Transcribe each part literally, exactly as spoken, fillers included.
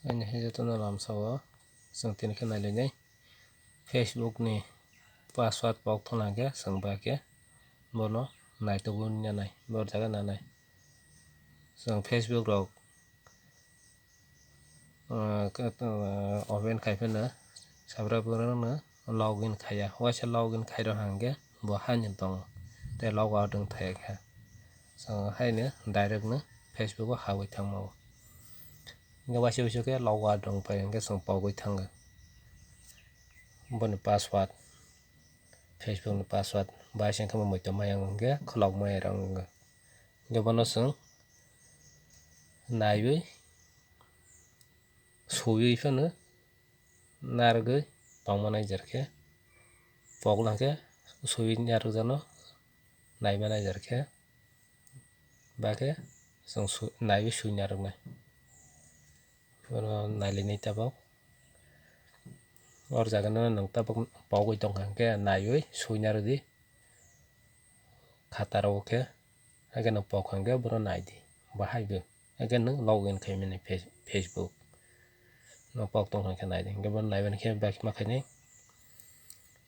Ani hai jotono lamsao chwng tini khe nailainai. Facebook ni password pok thangna khe chwng ba khe bono naitugwi wngya nai, bo jaga nanai. Chwng Facebook rok, ah, khe, ah, open khai phano sabra borokno login khaiya. Waisa login khairok hwnkhe bo haino tongo tei logout wng thaiya khe. Chwng haino direct no Facebook o habwi thangma o. Hingke waisa waisa khe logout wng pai hingke chwng pogwi thango. Boni password, Facebook ni password, bai se wngkhe bo muitu maya wngkhe khulok maya rok wngkha. Hingke bono chwng naiwi suiwi phano narwgwi tongma naijar khe, pokla khe suiwi narwkjakno naiba naijar khe, ba khe chwng su-, naiwi sui narwknai. Bono nailainai tabok. Or jaga no nwng tabok pogwi tongkha hwnkhe naiwi sui narwdi. Khataro khe, hakhe nwng pok hwnkhe bono naidi. Bahai bo. Hakhe nwng login khaimani Face-, Facebook. Nwng pok tongkha hwnkhe naidi. Hwnkhe bono naimani khe bakima khainai.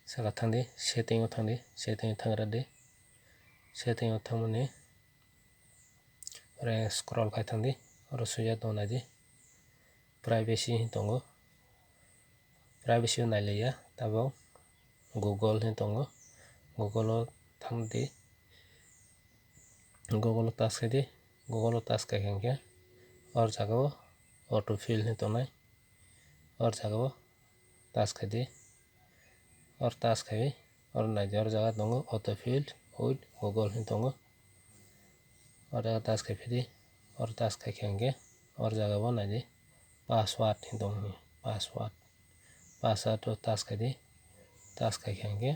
Saka thangdi, setting o thangdi, setting o thangradi. Setting o thangmani. Ore scroll khai thangdi, oro swijak tongo naidi. Privacy hinwi tongo. Privacy o nailaiya, tabok Google hinwi tongo. Google o thangdi. Google o touch khaidi. Google o touch khai khe hwnkhe or jaga o autofill hinwi tongnai. Or jaga o touch khaidi. Or touch khaiwi, or naidi, or jaga tongo autofill with Google hinwi tongo. Or jaga touch khai phidi, or touch khai khe hwnkhe, or jaga bo naidi password hinwi tongo, password. Password o touch khaidi, touch khai khe hwnkhe,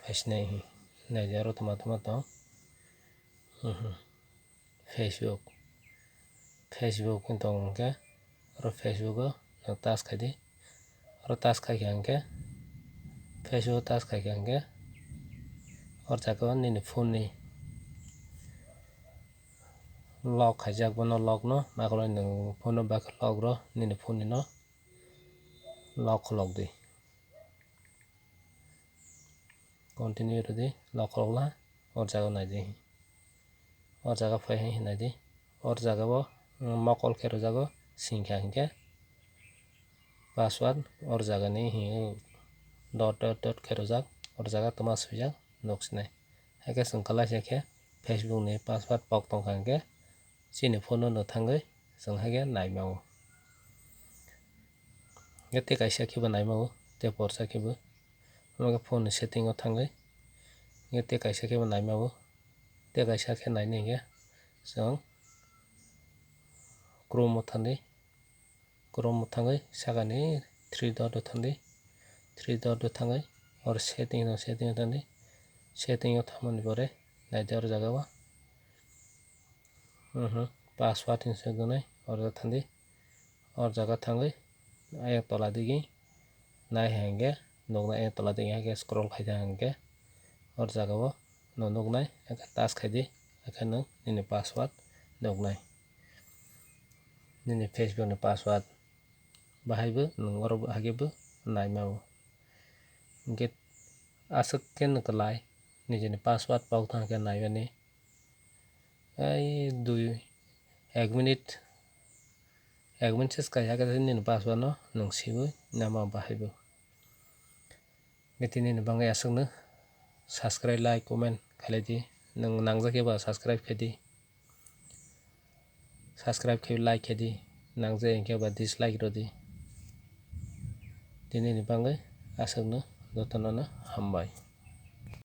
phaisinai hinwi. Naidi, oro tongma tongma tong. Mhm. Facebook. Facebook hinwi tongo hwnkhe, oro Facebook o nwng touch khaidi. Oro touch khai khe hwnkhe, Facebook o touch khai khe hwnkhe, or jaga o nini phone ni lock khaijak, bono lock no nakolai nwng phone no bakhe lock rw nini phone ni no lock khulok di. Continue rwdi, lock khulokla, or jaga o naidi. Or jaga phai hai naidi. Or jaga o, mm, mokol khe rwjago, singkha hinkhe password or jaga ni hi dot dot dot khe rwjak, or jaga toma swijak, nuksinai. Hakhe chwng kwlai se khe Facebook ni password pok tongkha hinkhe, chini phone no thangwi chwng hakhe naima o. Hwnkhe tei kaisa khe bo naima o, tei porsa khe bo. Omo khe phone ni setting o thangwi, hwnkhe tei kaisa khe bo naima o, tei kaisa khe naina hinkhe chwng Chrome o thangdi. Chrome o thangwi sakani three dot o thangdi. Three dot o thangwi or setting o, setting o thangdi. Setting o thangmani pore naidi or jaga o. Mhm. Password hinwi swi tongnai, or jaga thangdi. Or jaga thangwi ayang tola digi nai hai hwnkhe nuknai, ayang tola digi hai khe scroll khai thang hwnkhe or jaga o no nuknai, hakhe touch khaidi, hakhe nwng nini password nuknai. Nini Facebook ni password bahai bo nwng oro hakhe bo naima o. Hwnkhe aswk khe nwng kwlai nijini password pok thang khe naimani. Ai dui, ek minute, ek minute se swkang ya khe nini password no nwng swiwi nama bahai bo. Hwnkhe tini ni bagwi aswkno subscribe, like, comment khailai di. Nwng nangjak khe ba subscribe khai di. Subscribe khai, like khai di. Nangjak khe ba dislike rw di. Tini ni bagwi aswkno jotono no hambai.